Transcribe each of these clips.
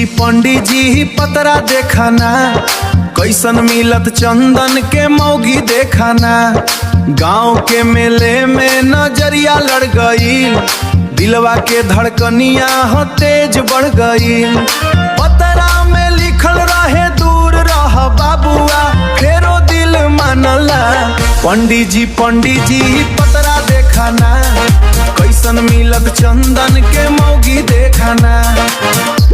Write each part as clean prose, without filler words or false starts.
जी पंडित जी पतरा देखाना, कैसन मिलत चंदन के मौगी देखाना। गांव के मेले में नजरिया लड़ गई, दिलवा के धड़कनिया हो तेज बढ़ गई। पतरा में लिखल रहे दूर रह बाबुआ, फेरो दिल मानला। पंडित जी पतरा देखाना, कैसन मिलत चंदन के मौगी देखाना।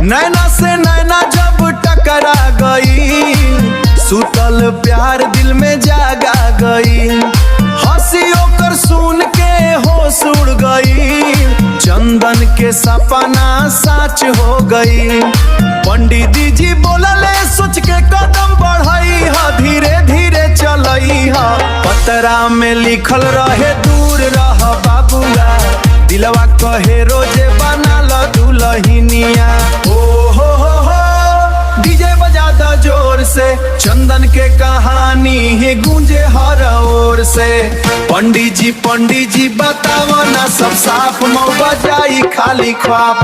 नैना से नैना जब टकरा गई, सुतल प्यार दिल में जागा गई। हंसी ओकर सुन के होश उड़ गई, चंदन के सपना सच हो गई। पंडित जी बोलले सोच के कदम बढ़ई हा, धीरे धीरे चलई हा। पतरा में लिखल रहे दूर रह बाबुआ, दिलवा कहे रोजे बना ल दुलहिनिया। ओ हो हो डीजे बजा दा जोर से, चंदन के कहानी ही गूंजे हर ओर से। पंडित जी बताओ ना सब साफ, मऊ बजाई खाली ख्वाब।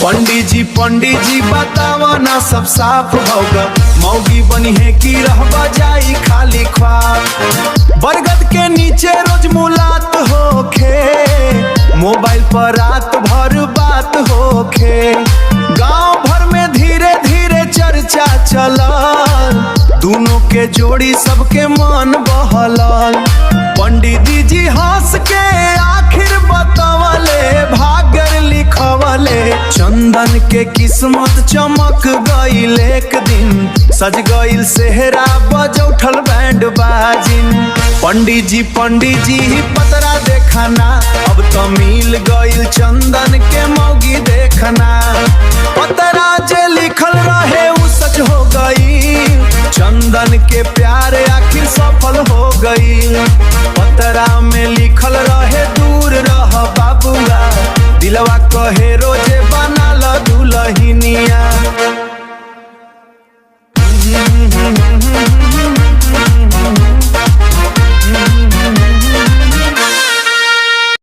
पंडित जी बताओ ना सब साफ होगा, मौगी बनी है की रह बजाई खाली ख्वाब। बरगद के नीचे रोज मुलात होखे, मोबाइल पर रात भर बात होखे। गांव भर में धीरे धीरे चर्चा चलल, दोनों के जोड़ी सबके मन बहलल। पंडित जी हंस के आखिर बतवले, भाग्य लिखवले। चंदन के किस्मत चमक गईल एक दिन, सज गईल सेहरा बज उठल बैंड बाजिन। पंडित जी पतरा देखाना, अब तो मिल गईल चंदन के मौगी देखना। पतरा जे लिखल रहे उ सच हो गई, चंदन के प्यार आखिर सफल हो गई। पतरा में लिखल रहे दूर रह बाबुआ, दिलवा कहे रोजे बना ल दुलहिनिया।